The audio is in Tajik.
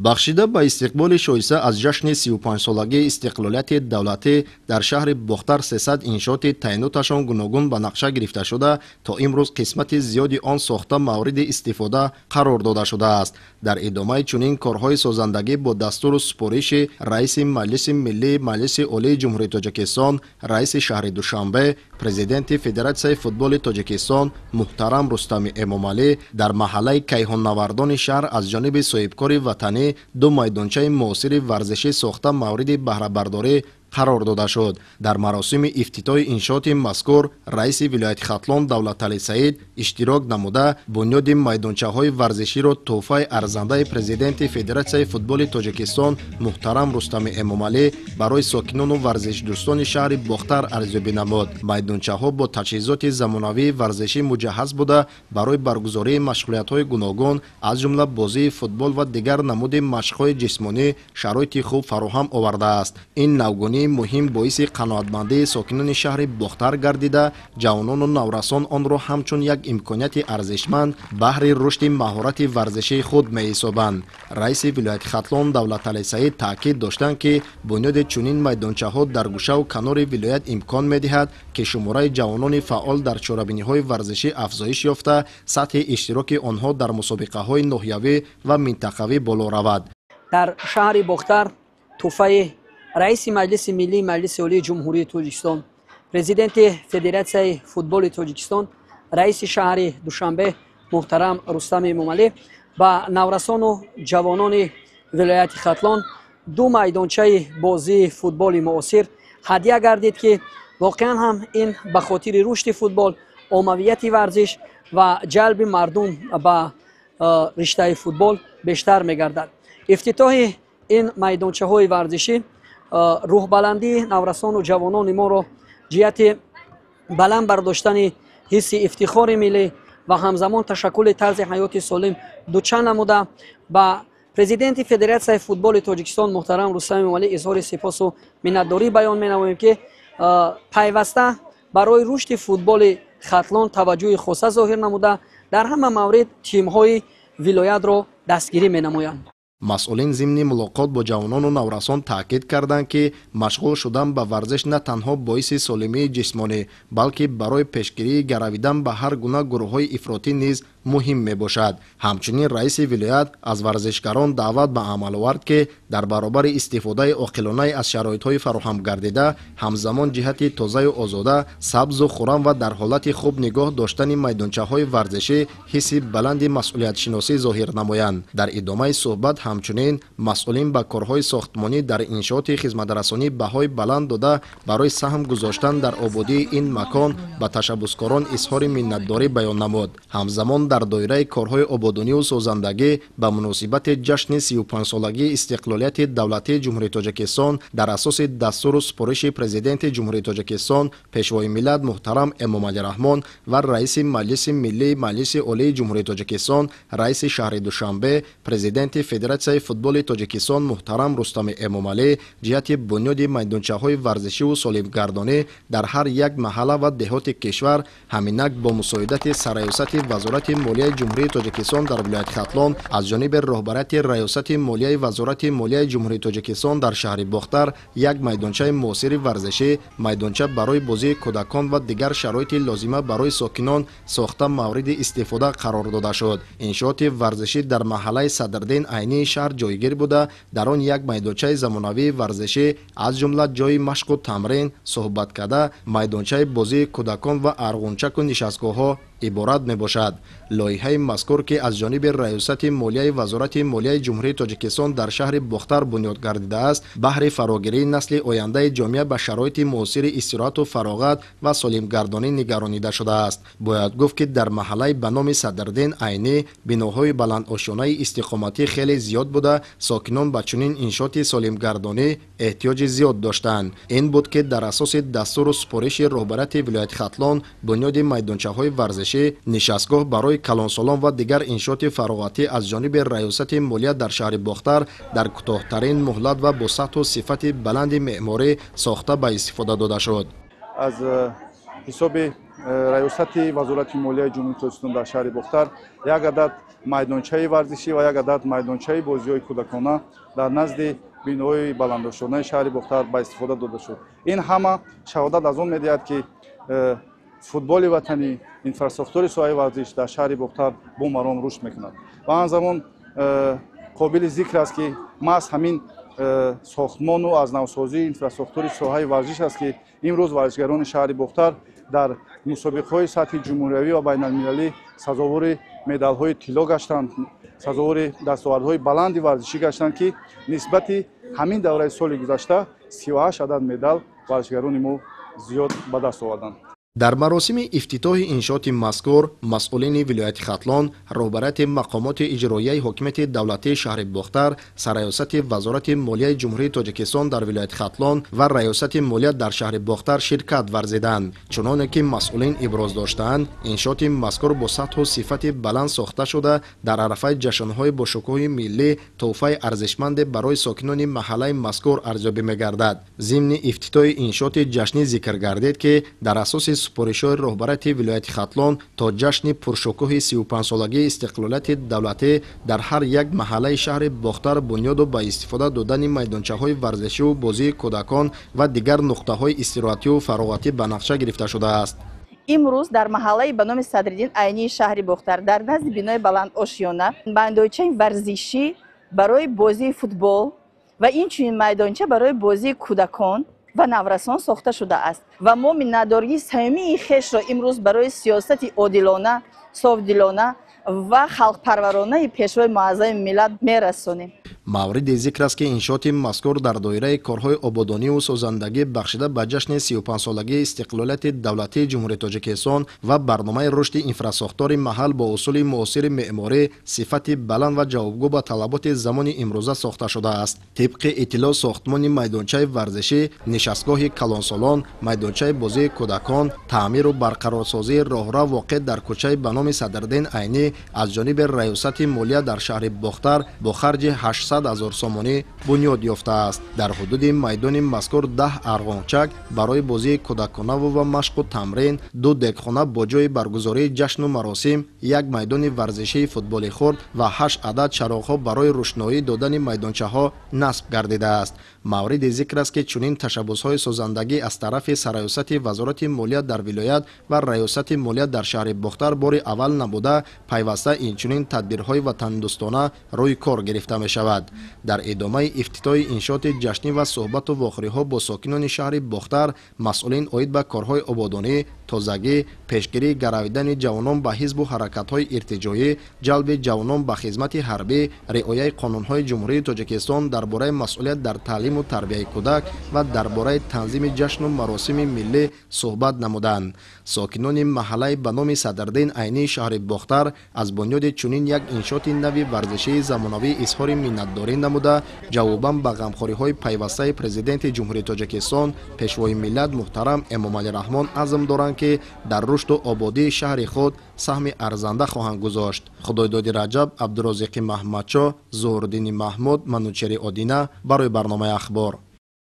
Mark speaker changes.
Speaker 1: Бахшида ба истиқболи шоиста аз ҷашни 35-солагии истиқлолияти давлатӣ дар шаҳри Бохтар 300 иншооти таъиноташон гуногун ба нақша гирифта шуда, то имрӯз қисмати зиёди он сохта мавриди истифода қарор дода шудааст. Дар идомаи чунин корҳои созандагӣ бо дастуру супориши раиси Маҷлиси Миллии Маҷлиси Олии Ҷумҳурии Тоҷикистон, раиси шаҳри Душанбе, президенти Федератсияи футболи Тоҷикистон муҳтарам Рустами Эмомалӣ дар маҳаллаи Кайҳоннавардони шаҳр аз ҷониби соҳибкори ватанӣ ду майдончаи муосири варзишӣ сохта мавриди баҳрабардорӣ қарор дода шуд. Дар маросими ифтитоҳи иншооти мазкур раиси вилояти Хатлон Давлаталӣ Саид иштирок намуда, бунёди майдончаҳои варзиширо тӯҳфаи арзандаи президенти Федератсияи футболи Тоҷикистон муҳтарам Рустами Эмомалӣ барои сокинону варзишдӯстони шаҳри Бохтар арзёбӣ намуд. Майдончаҳо бо таҷҳизоти замонавии варзишӣ муҷаҳҳаз буда, барои баргузории машғулиятҳои гуногун, аз ҷумла бозии футбол ва дигар намуди машқҳои ҷисмонӣ шароити хуб фароҳам овардааст. Ин навгонии муҳим боиси қаноатмандии сокинони шаҳри Бохтар гардида, ҷавонону наврасон онро ҳамчун як имконияти арзишманд баҳри рушди маҳорати варзишии худ меҳисобанд. Раиси вилояти Хатлон Давлаталӣ Саид таъкид доштанд, ки бунёди чунин майдончаҳо дар гӯшаву канори вилоят имкон медиҳад, ки шумораи ҷавонони фаъол дар чорабиниҳои варзишӣ афзоиш ёфта, сатҳи иштироки онҳо дар мусобиқаҳои ноҳиявӣ ва минтақавӣ боло равад.
Speaker 2: Дар шаҳри Бохтар тӯҳфаи раиси Маҷлиси Миллии Маҷлиси Олии Ҷумҳурии Тоҷикистон, президенти Федератсияи футболи Тоҷикистон, раиси шаҳри Душанбе муҳтарам Рустами Эмомалӣ ба наврасону ҷавонони вилояти Хатлон ду майдончаи бозии футболи муосир ҳадя гардид, ки воқеан ҳам ин ба хотири рушди футбол, оммавияти варзиш ва ҷалби мардум ба риштаи футбол бештар мегардад. Ифтитоҳи ин майдончаҳои варзишӣ рӯҳбаландии наврасону ҷавонони моро ҷиҳати баланд бардоштани ҳисси ифтихори миллӣ ва ҳамзамон ташаккули тарзи ҳаёти солим дучанд намуда, ба президенти Федератсияи футболи Тоҷикистон муҳтарам Рустам Эмомалӣ изҳори сипосу миннатдорӣ баён менамоем, ки пайваста барои рушди футболи Хатлон таваҷҷӯҳи хоса зоҳир намуда, дар ҳама маврид тимҳои вилоятро дастгирӣ менамоянд.
Speaker 1: Масъулин зимни мулоқот бо ҷавонону наврасон таъкид карданд, ки машғул шудан ба варзиш на танҳо боиси солимии ҷисмонӣ, балки барои пешгирии гаравидан ба ҳар гуна гурӯҳҳои ифротӣ низ муҳим мебошад. Ҳамчунин раиси вилоят аз варзишгарон даъват ба амал овард, ки дар баробари истифодаи оқилонаи аз шароитҳои фароҳам гардида, ҳамзамон ҷиҳати тозаю озода, сабзу хуррам ва дар ҳолати хуб нигоҳ доштани майдончаҳои варзишӣ ҳисси баланди масъулиятшиносӣ зоҳир намоянд. Дар идомаи суҳбат ҳамчунин масъулин ба корҳои сохтмонӣ дар иншооти хизматрасонӣ баҳои баланд дода, барои саҳм гузоштан дар ободии ин макон ба ташаббускорон изҳори миннатдорӣ баён намуд. Ҳамзамон дар доираи корҳои ободониву созандагӣ ба муносибати ҷашни 35-солагии истиқлолияти давлатии Ҷумҳурии Тоҷикистон дар асоси дастуру супориши президенти Ҷумҳурии Тоҷикистон, пешвои миллат муҳтарам Эмомалӣ Раҳмон ва раиси Маҷлиси Миллии Маҷлиси Олии Ҷумҳурии Тоҷикистон, раиси шаҳри Душанбе, президенти Федератсияи футболи Тоҷикистон муҳтарам Рустами Эмомалӣ ҷиҳати бунёди майдончаҳои варзишиву солимгардонӣ дар ҳар як маҳалла ва деҳоти кишвар ҳаминак бо мусоидати сарраёсати Вазорати молияи Ҷумҳурии Тоҷикистон дар вилояти Хатлон аз ҷониби роҳбарияти Раёсати молияи Вазорати молияи Ҷумҳурии Тоҷикистон дар шаҳри Бохтар як майдончаи муосири варзишӣ, майдонча барои бозии кӯдакон ва дигар шароити лозима барои сокинон сохта мавриди истифода қарор дода шуд. Иншооти варзишӣ дар маҳаллаи Садриддин Айнии шаҳр ҷойгир буда, дар он як майдончаи замонавии варзишӣ, аз ҷумла ҷойи машқу тамрин, суҳбаткада, майдончаи бозии кӯдакон ва арғунчаку нишастгоҳҳо иборат мебошад. Лоиҳаи мазкур, ки аз ҷониби Раёсати молияи Вазорати молияи Ҷумҳурии Тоҷикистон дар шаҳри Бохтар бунёд гардидааст, баҳри фарогирии насли ояндаи ҷомеа ба шароити муосири истироҳату фароғат ва солимгардонӣ нигаронида шудааст. Бояд гуфт, ки дар маҳаллаи ба номи Садриддин Айнӣ биноҳои баландошёнаи истиқоматӣ хеле зиёд буда, сокинон ба чунин иншооти солимгардонӣ эҳтиёҷи зиёд доштанд. Ин буд, ки дар асоси дастуру супориши роҳбарияти вилояти Хатлон бунёди майдончаҳои варзишӣ, нишастгоҳ барои калонсолон ва дигар иншооти фароғатӣ аз ҷониби Раёсати молия дар шаҳри Бохтар дар кӯтоҳтарин муҳлат ва бо сатҳу сифати баланди меъморӣ сохта ба истифода дода шуд.
Speaker 3: Аз ҳисоби раёсати Вазорати молияи Ҷумҳурии Тоҷикистон дар шаҳри Бохтар як адад майдончаи варзишӣ ва як адад майдончаи бозиҳои кӯдакона дар назди биноҳои баландошёнаи шаҳри Бохтар ба истифода дода шуд. Ин ҳама шаҳодат аз он медиҳад, ки футболи ватанӣ, инфрасохтори соҳаи варзиш дар шаҳри Бохтар бо маром рушд мекунад. Ва ҳамзамон қобили зикр аст, ки маҳз ҳамин сохтмону аз навсозии инфрасохтори соҳаи варзиш аст, ки имрӯз варзишгарони шаҳри Бохтар дар мусобиқаҳои сатҳи ҷумҳуриявӣ ва байналмилалӣ сазовори медалҳои тилло гаштанд, сазовори дастовардҳои баланди варзишӣ гаштанд, ки нисбати ҳамин давраи соли гузашта 38 адад медал варзишгарони мо зиёд ба даст оварданд.
Speaker 1: Дар маросими ифтитоҳи иншооти мазкур масъулини вилояти Хатлон, роҳбарияти мақомоти иҷроияи ҳокимияти давлатии шаҳри Бохтар, сарраёсати Вазорати молияи Ҷумҳурии Тоҷикистон дар вилояти Хатлон ва раёсати молия дар шаҳри Бохтар ширкат варзиданд. Чуноне ки масъулин иброз доштаанд, иншооти мазкур бо сатҳу сифати баланд сохта шуда, дар арафаи ҷашнҳои бошукӯҳи миллӣ тӯҳфаи арзишманде барои сокинони маҳаллаи мазкур арзёбӣ мегардад. Зимни ифтитоҳи иншооти ҷашнӣ зикр гардид, ки дар асоси супоришҳои роҳбарияти вилояти Хатлон то ҷашни пуршукӯҳи 35-солагии истиқлолияти давлатӣ дар ҳар як маҳаллаи шаҳри Бохтар бунёду ба истифода додани майдончаҳои варзишиву бозии кӯдакон ва дигар нуқтаҳои истироҳативу фароғатӣ ба нақша гирифта шудааст.
Speaker 4: Имрӯз дар маҳаллаи ба номи Садриддин Айнии шаҳри Бохтар дар назди бинои баландошёна майдончаи варзишӣ барои бозии футбол ва инчунин майдонча барои бозии кӯдакон ва наврасон сохта шудааст. Ва мо миннатдории самимии хешро имрӯз барои сиёсати одилона, софдилона ва халқпарваронаи Пешвои муаззами миллат мерасонем.
Speaker 1: Мавриди зикр аст, ки иншооти мазкур дар доираи корҳои ободониву созандагӣ бахшида ба ҷашни 35-солагии истиқлолияти давлатии Ҷумҳурии Тоҷикистон ва барномаи рушди инфрасохтори маҳал бо усули муосири меъморӣ, сифати баланд ва ҷавобгӯ ба талаботи замони имрӯза сохта шудааст. Тибқи иттилоъ, сохтмони майдончаи варзишӣ, нишастгоҳи калонсолон, майдончаи бозии кӯдакон, таъмиру барқарорсозии роҳрав воқеъ дар кӯчаи ба номи Садриддин Айнӣ аз ҷониби раёсати молия дар шаҳри Бохтар бо харҷи 800 000 сомонӣ бунёд ёфтааст. Дар ҳудуди майдони мазкур 10 арғончак барои бозии кӯдаконаву ва машқу тамрин, 2 дегхона бо ҷои баргузории ҷашну маросим, як майдони варзишии футболи хурд ва 8 адад чароғҳо барои рӯшноӣ додани майдончаҳо насб гардидааст. Мавриди зикр аст, ки чунин ташаббусҳои созандагӣ аз тарафи сарраёсати Вазорати молия дар вилоят ва раёсати молия дар шаҳри Бохтар бори аввал набуда, пайваста инчунин тадбирҳои ватандӯстона рӯи кор гирифта мешавад. Дар идомаи ифтитоҳи иншооти ҷашнӣ ва суҳбату вохӯриҳо бо сокинони шаҳри Бохтар, масъулин оид ба корҳои ободонӣ, тозагӣ, пешгирии гаравидани ҷавонон ба ҳизбу ҳаракатҳои иртиҷоӣ, ҷалби ҷавонон ба хизмати ҳарбӣ, риояи қонунҳои Ҷумҳурии Тоҷикистон дар бораи масъулият дар таълиму тарбияи кӯдак ва дар бораи танзими ҷашну маросими миллӣ суҳбат намуданд. Сокинони маҳаллаи ба номи Садриддин Айнии шаҳри Бохтар аз бунёди чунин як иншооти нави варзишии замонавӣ изҳори миннатдорӣ намуда, ҷавобан ба ғамхориҳои пайвастаи Президенти Ҷумҳурии Тоҷикистон, Пешвои миллат муҳтарам Эмомалӣ Раҳмон азм доранд, ки дар рушду ободии шаҳри худ саҳми арзанда хоҳанд гузошт. Худойдоди Раҷаб, Абдурозиқи Маҳмадшоҳ, Зуҳурддини Маҳмуд, Манучери Одина барои барномаи Ахбор.